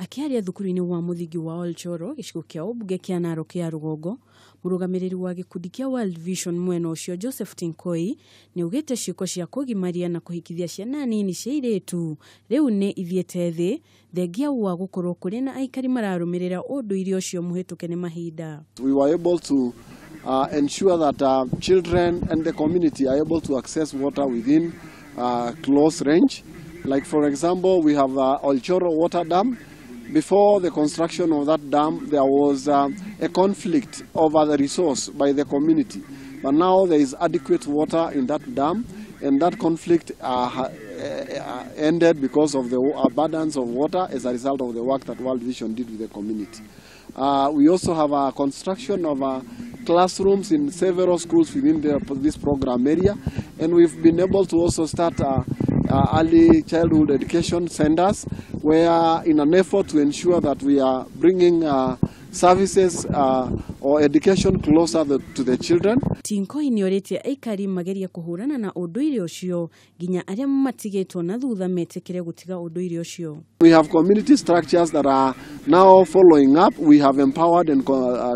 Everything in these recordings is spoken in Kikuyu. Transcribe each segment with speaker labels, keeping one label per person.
Speaker 1: Akĩaria thukuru-inĩ wa mũthingi wa Olchoro, gĩcigo kĩa ũmbunge kĩa Narok ya rũgongo, mũrũgamĩrĩri wa gĩkundi kĩa World Vision mwena ũcio Joseph Tinkoi nĩ augĩte ciĩko cia kũgimaria na kũhikithia ciana nini cia airĩtu rĩu nĩ ithiĩte thĩ, thengia wa gũkorwo kũrĩ na aikari mararũmĩrĩra ũndũire ũcio mũhĩtũke nĩ mahinda.
Speaker 2: We were able to ensure that children and the community are able to access water within close range. Like, for example, we have Olchoro Water Dam. Before the construction of that dam, there was a conflict over the resource by the community. But now there is adequate water in that dam, and that conflict ended because of the abundance of water as a result of the work that World Vision did with the community. We also have a construction of classrooms in several schools within this program area, and we've been able to also start early childhood education centers, where in an effort to ensure that we are bringing services or education closer to the children.
Speaker 1: Tinkoi nĩ orĩtie aikari magerie kũhũrana na ũndũire ũcio nginya arĩa matigĩtwo na thutha metĩkĩre gũtiga ũndũire ũcio.
Speaker 2: We have community structures that are now following up. We have empowered and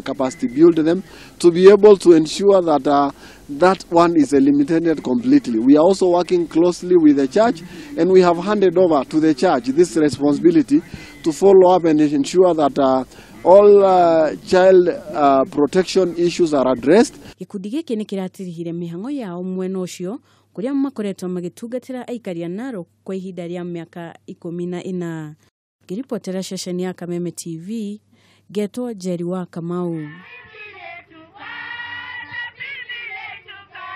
Speaker 2: capacity built them to be able to ensure that that one is eliminated completely. We are also working closely with the church, and we have handed over to the church this responsibility to follow up and ensure that all child protection issues are addressed.
Speaker 1: Gĩkundi gĩkĩ nĩ kĩratirihire mĩhang'o yao mwena ũcio kũrĩa makoretwo magĩtungatĩra aikari a Narok kwa ihinda rĩa mĩaka 14. Ngĩribotera ceceni ya Kameme TV, ngetwo Njeri wa Kamau.